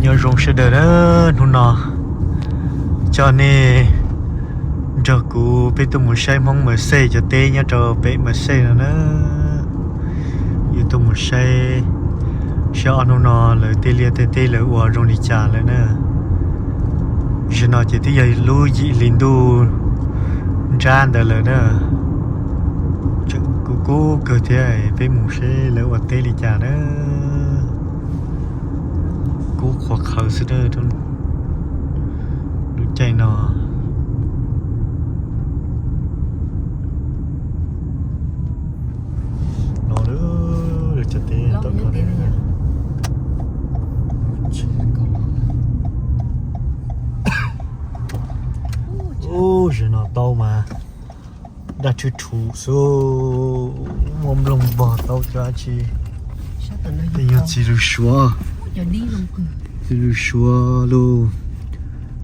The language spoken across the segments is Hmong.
Nyob zoo sawv daws na, hnub no coj nej nrog kuv peb tuaj mus saib Hmoob Mawv Xej cov teb nyob rau pem Mawv Xej no na. Yuav tuaj mus saib, saib ob hnub no lawv tej liaj tej teb lawv ua zoo li cas lawm na. Zaum no ces twb yog lub yim hli ntuj ntsab ntawd lawm na. Tseem kub kub kawg thiab, peb mus seb lawv ua teb li cas na. Kub qhuav qhawv xwb na, lub caij no. No lawv cov teb tau no. Ub, zaum no taub mas daj rhwv rhuv xwb, muaj nplooj npog taub cov dab tsi. Tej yog txiv lws suav, txiv lws suav lauj,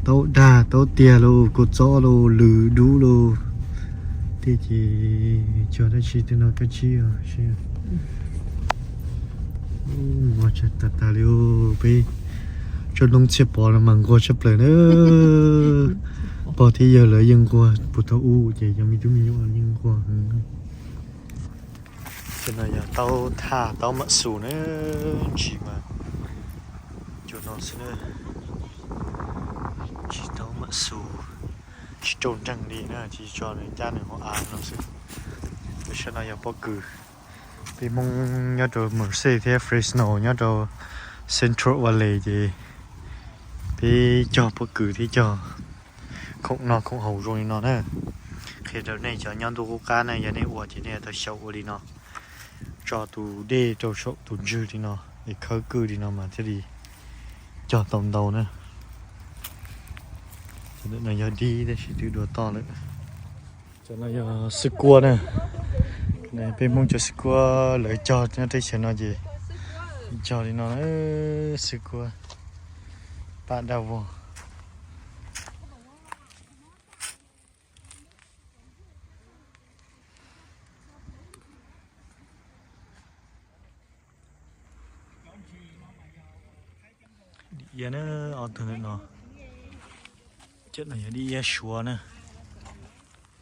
taub dag taub tiag lauj, kua txob lauj, lws dub lauj. Tej ces cog dab tsi tej no kab tsib os. Nquag tas tas li, peb tsob ntoo Txhiaj Pov no mas nquag tshaj plaws na. Pog thiab yawg lawv yeej nquag, puag thaum ub ces yog me tub me nyuam yeej nquag heev. Cov no yog taub thaj taub mam xus na, ntsis mas cov no xwb na. Ntsis taub mam xus, tsis rau nreeg li na, tsis tso nws cab nws hauv av no xwb. Tam sim no yog pob kws. Peb Hmoob nyob rau Merced thiab Fresno nyob rau Central Valley ces peb cog pob kws thiab cog khoom noj khoom haus zoo li no na. Qhia rau nej cov nyob ntuj qub qab na, yog nej ua ces nej tau xyaum ua li no, tso tus dej rau saum tus ntswg li no es khawb kwj li no mas thiaj li cog tau ntau na. Cov ntawm no yog dib tab sis twb dua toj lawm. Cov no yog xwb kuab na. Peb Hmoob cov xwb kuab lawv cog nyob teb chaws no ces cog li no, xwb kuab pam daj vog. Dib iab na, ob tug ntawm no, cov no yog dib iab Suav na.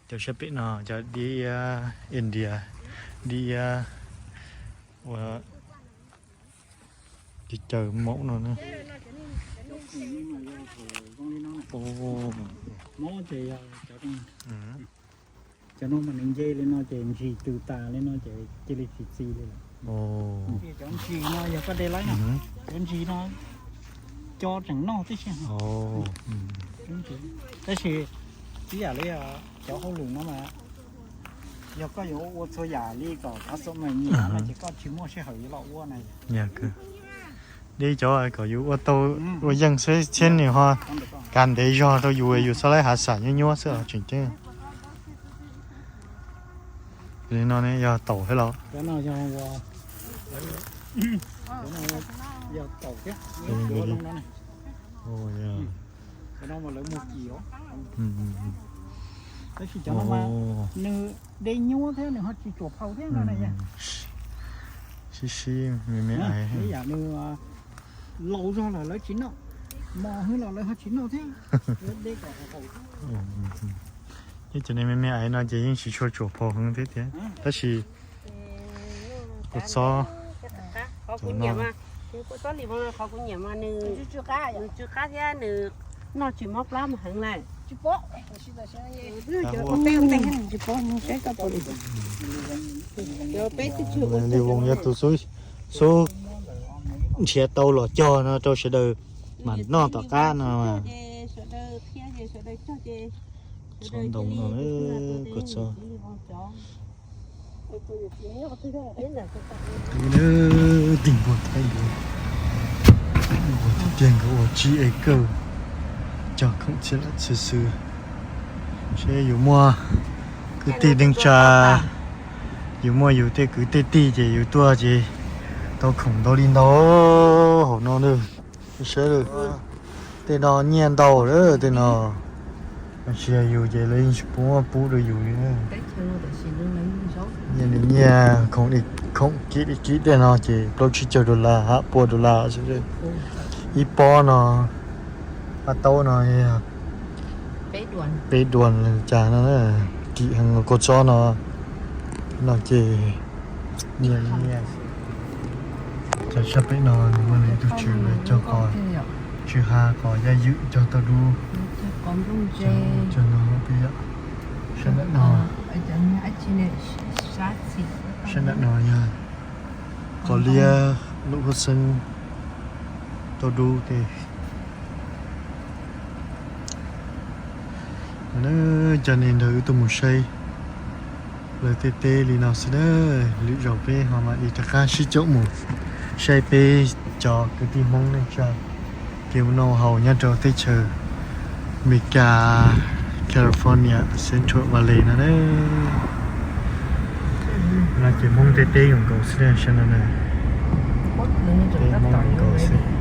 Cov sab pem no cov dib iab India, dib iab ua caws maum no na. Cov no mas nws nce li no ces ntsis tws tas li no ces cia li tsis txi li lawm. Cov ntsis no yog koj de laib no, cov ntsis no cov tseem noj tib si. Tab sis ib yam li cov hauj lwm no mas yog koj yuav ua txhua yam li kom cov xom me nyiam no ces koj tsis muaj sij hawm yuav los ua na. Deb cov kom yus ua tau, ua yeej xwb thiab nws ho kav ntev zog rau yus, yus txhob laib hav xam nyuab nyuab xwb tseem ceeb. Li no ne yog taum thiab los? Tab sis cov no mas nws dej nyuab thiab nws ho tsis tsuam phau thiab no na. Sib sib me me ais. Ib yam nws laus zog los lawv tsis noj, mos hwv los lawv ho tsis noj thiab. Dej kom haum. Ib cov me me ais no ces yeej tsis tshua tsuam phau heev thiab tiag tab sis kua txob, kua txob li qhov kuv nyiam mas nws tsw qab thiab nws noj tsis mob plab mas heev lawm. Li Voos yog tus xub nrhiav tau los cog no rau sawv daws mam noj tom qab no. Tsob ntoo no, kua txob. Tig npua thaib yuav, npua tiag tiag nkawd ua tsib acre, cog khoom txhia lam txhia xwb. Seb yus muaj kwv tij neej tsa, yus muaj yus tej kwv tej tij ces yus tuaj ces tau khoom ntau li ntau hauv no na. Saib, tej no nyiaj ntau lawm tej no. Tsis yog yus ces lawv yeej tsis pub, pub rau yus li. Nyiaj li nyiaj, khoom kim li kim tej no ces plaub tsib caug dollar, hab pua dollar xwb. Ib pob no, pab taub no yog peb duas li cas no, kim heev. Kua txob no, no ces nyiaj li nyiaj. Cov sab pem no nws muaj ib tug tswv lawv cog qos, tswv ha qos yaj ywm cog tauj dub, cog no peb yom. Sab nram no, sab nram no yog qos liab, lub huab xeeb, tauj dub tej. Coj nej nrog wb tuaj mus saib lawv tej teb li no xwb na. Lwm zaus peb ho mam li rov qab sib caum mus saib peb cov kwv tij Hmoob neej tsa kev ua noj haus nyob rau teb chaws Amelikas, California, Central Valley no na. No ces Hmoob tej teb nkaus nkaus xwb na, saib no na. Teb Hmoob nkaus nkaus xwb.